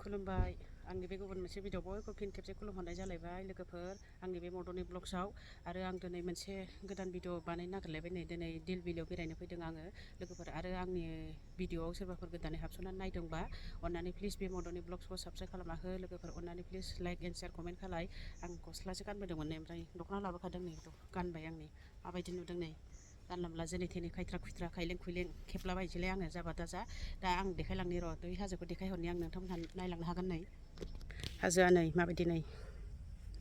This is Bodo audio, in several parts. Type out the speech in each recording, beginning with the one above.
खुलुमबाय आंनि बे गुबुन मोनसे भिडिअ बयबो फिन खेबसे खुलुमहरनाय जालायबाय लोगोफोर आंनि बे मदननि ब्लग्सआव आरो आं दिनै मोनसे गोदान भिडिअ बानायनो नागिरलायबाय नै दिनै दिलबिलियाव बेरायनो फैदों आङो लोगोफोर आरो आंनि भिडिअआव सोरबाफोर गोदानै हाबसननानै नायदोंबा अन्नानै प्लिज बे मदननि ब्लग्सखौ साबस्क्राइब खालामना हो लोगोफोर अन्नानै please like and share comment खालाय आं गस्लासो गानबोदोंमोन नै ओमफ्राय दख'ना लाबोखादों नै गानबाय आंनि माबायदि नुदों नै जानला मोनला जेने थेने खायथ्रा खुयथ्रा खायलें खुइलें खेबलाबायसैलाय आङो जाबा दाजा दा आं देखायलांनि र' दै हाजोखौ देखायहरनि आं नोंथांमोनहा नायलांनो हागोन नै हाजोआ नै माबायदि नै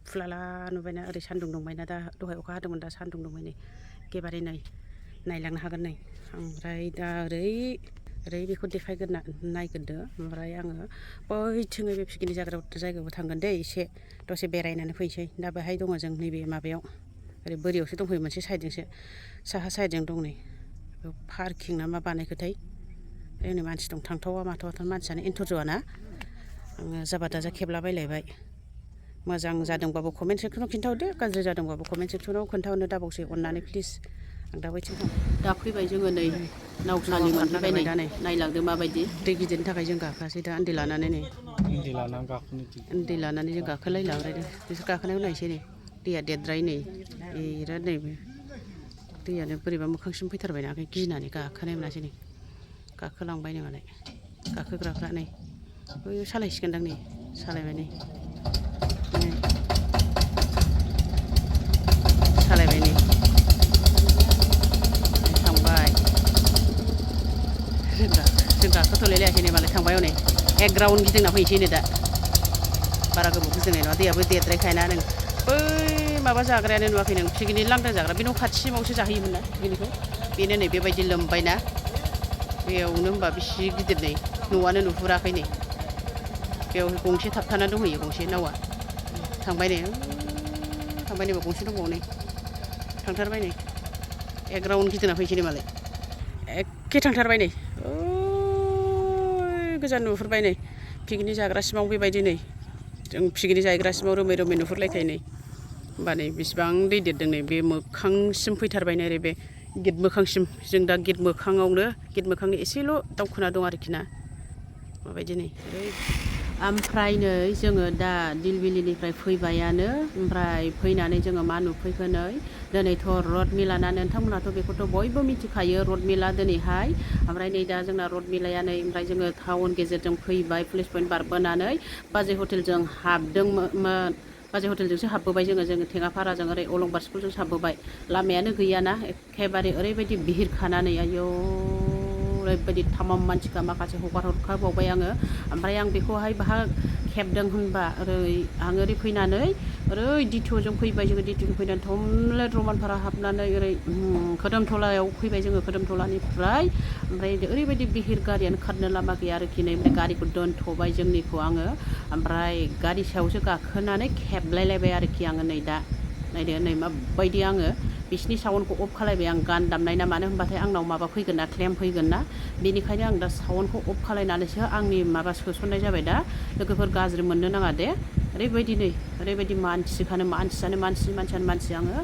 फुलाला नुबायना ओरै सान्दुं दुंबायना दा दहाय अखा हादोंमोन दा सान्दुं दुंबाय नै एखेबारे नै नायलांनो हागोन नै ओमफ्राय दा ओरै बेखौ देखायग्रोना नायग्रोदो ओमफ्राय आङो बैथिङै बे पिकनिक जायगायावबो थांगोन दै एसे दसे बेरायनानै फैनोसै दा बेहाय दङ जों नैबे माबायाव ओरै बोरियावसो दंफैयो मोनसे साइडजोंसो साहा साइडजों दं नै पार्किं ना मा बानायखोथाय ओरै मानसि दं थांथावा माथावाथ' मानसियानो एन्थर ज'आना आङो जाबा दाजा खेबलाबायलायबाय मोजां जादोंबाबो कमेन्ट सेक्सनाव खिन्थाहरदो गाज्रि जादोंबाबो कमेन्ट सेक्सनाव खोन्थाहरनो दाबावसै अननानै प्लिज आं दा बैथिं दा फैबाय जोङो नै नावसालि मोनफैबाय नै दा नै नायलांदो माबायदि दै गिदिरनि थाखाय जों गाखोआसै दा उन्दै लानानै नै उन्दै लानानै जों गाखोलायला ओमफ्राय बिसोर गाखोनायाव नायसै नै दैया देरद्राय नै बिराद नै दैयानो बोरैबा मोखांसिम फैथारबायना ओंखाय गिनानै गाखोनाय मोनासै नै गाखोलांबाय नै मालाय गाखोग्राफ्रा नै बै सालायसिगोनदां नै सालायबाय नै सालायबाय नै थांबाय जों गाखोथ'लायलायासै नै मालाय थांबाय हनै एक राउन्ड गिदिंना फैनोसै नो दा बारा गोबाव गिदिंनाय नङा दैयाबो देरद्रायखायना नों बै माबा जाग्रायानो नुवाखै नों पिकनिक लांदां जाग्रा बे न' खाथिसिमावसो जाहैयोमोन ना पिकनिकखौ बेनो नै बेबायदि लोमबायना बेयावनो होनबा बेसे गिदिर नै न'आनो नुहुराखै नै बेयाव गंसे थाबथाना दंहैयो गंसे नावा थांबाय नै थांबाय नैबा गंसे दंबावो नै थांथारबाय नै एक राउन्ड गिदिंना फैनोसै नै मालाय एखे थांथारबाय नै गोजान नुहुरबाय नै पिकनिक जाग्रासिमाव बेबायदि नै जों पिकनिक जाहैग्रासिमाव रोमै रोमै नुहुरलायखायो नै होमबा नै बेसेबां दै देरदों नै बे मोखांसिम फैथारबाय नै ओरै बे गेट मोखांसिम जों दा गेट मोखाङावनो गेट मोखांनि एसेल' दावखोना दं आरोखि ना माबायदि नै ओमफ्राय नै जोङो दा दिलबिलिनिफ्राय फैबायानो ओमफ्राय फैनानै जोङो मा नुफैखो नै दिनैथ' रड मिला ना नोंथांमोनहाथ' बेखौथ' बयबो मिथिखायो रड मिला दिनैहाय ओमफ्राय नै दा जोंना रड मिलाया नै ओमफ्राय जोङो टाउन गेजेरजों फैबाय पुलिस पइन्ट बारबोनानै बाजै हटेलजों हाबदोंमोन बाजै हटेलजोंसो हाबबोबाय जोङो थेङाफाराजों ओरै अलंबार स्कुलजों हाबबोबाय लामायानो गैयाना एखेबारे ओरैबायदि बिहिरखानानै आयौ ओरैबायदि थामाम मानसिखा माखासे हरखाबावबाय आङो ओमफ्राय आं बेखौहाय बाहा खेबदों होनबा आं ओरै फैनानै ओरै डिटिअ'जों फैबाय जोङो डिटिअ'जों फैनानै थमब्लेट रमानपारा हाबनानै ओरै खोदोमथलायाव फैबाय जोङो खोदोमथलानिफ्राय ओमफ्राय ओरैबायदि बिहिर गारियानो खारनो लामा गैया आरोखि नै ओमफ्राय गारिखौ दोनथ'बाय जोंनिखौ आङो ओमफ्राय गारि सायावसो गाखोनानै खेबलायलायबाय आरोखि आङो नै दा नायदो नै माबायदि आङो बिसिनि साउन्डखौ अफ खालायबाय आं गान दामनाय ना मानो होनबाथाय आंनाव माबा फैगोन ना क्लेम फैगोन ना बेनिखायनो आं दा साउन्डखौ अफ खालायनानैसो आंनि माबा सोसननाय जाबाय दा लोगोफोर गाज्रि मोननो नाङा दे ओरैबायदि नै ओरैबायदि मानसियानो मानसि आङो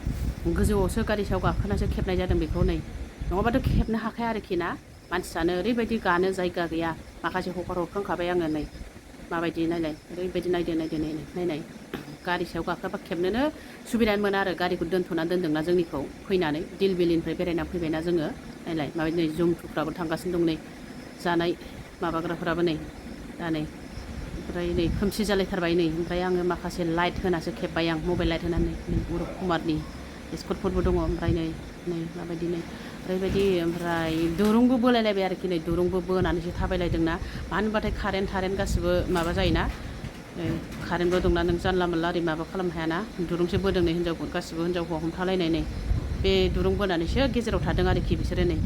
गोजौआवसो गारि सायाव गाखोनासो खेबनाय जादों बेखौ नै नङाबाथ' खेबनो हाखाया आरोखि ना मानसियानो ओरैबायदि गानो जायगा गैया माखासे हरखांखाबाय आङो नै माबायदि नायलाय ओरैबायदि नायनाय गारि सायाव गाखोबा खेबनोनो सुबिदानो मोना आरो गारिखौ दोनथ'ना दोनदोंना जोंनिखौ फैनानै दिलबिलिनिफ्राय बेरायना फैबायना जोङो नायलाय माबायदि नै जुमथुफ्राबो थांगासिनो दं नै जानाय माबाग्राफोराबो नै दा नै ओमफ्राय नै खोमसि जालायथारबाय नै ओमफ्राय आङो माखासे लाइट होनासो खेब्बाय आं मबाइल लाइट होनानै नै उरुप कुमारनि स्कटफोरबो दङ ओमफ्राय नै माबायदि नै ओरैबायदि ओमफ्राय दुरुंबो बोलायलायबाय आरोखि नै दुरुंबो बोनानैसो थाबायलायदोंना मानो होनबाथाय कारेन्ट गासिबो माबा जायोना कारेन्टबो दंना नों जानला मोनला ओरै माबा खालामनो हायाना दुरुंसो बोदों नै गासिबो हिनजाव हौवा हमथालायनाय नै बे दुरुं बोनानैसो गेजेराव थादों आरोखि बिसोरो नै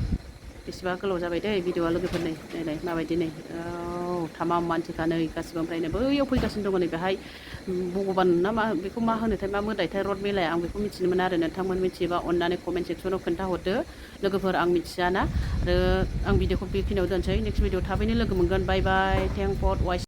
बेसेबा गोलाव जाबाय दै भिडिअ'आ लोगोफोर नै नायलाय माबायदि नै थामाम मानसिखा नै गासिबो ओमफ्राय नै बैयाव फैगासिनो दङ नै बेहाय भगबान ना मा बेखौ मा होनोथाय मा मोदायथाय रड मेलाया आं बेखौ मिथिनो मोना आरो नोंथांमोन मिथियोबा अननानै कमेन्ट सेक्सनाव खोन्थाहरदो लोगोफोर आं मिथियाना आरो आं भिडिअ'खौ बेखिनियाव दोनसै नेक्स्ट भिडिअ थाबैनो लोगो मोनगोन बाय बाय थेंक फर वाचिं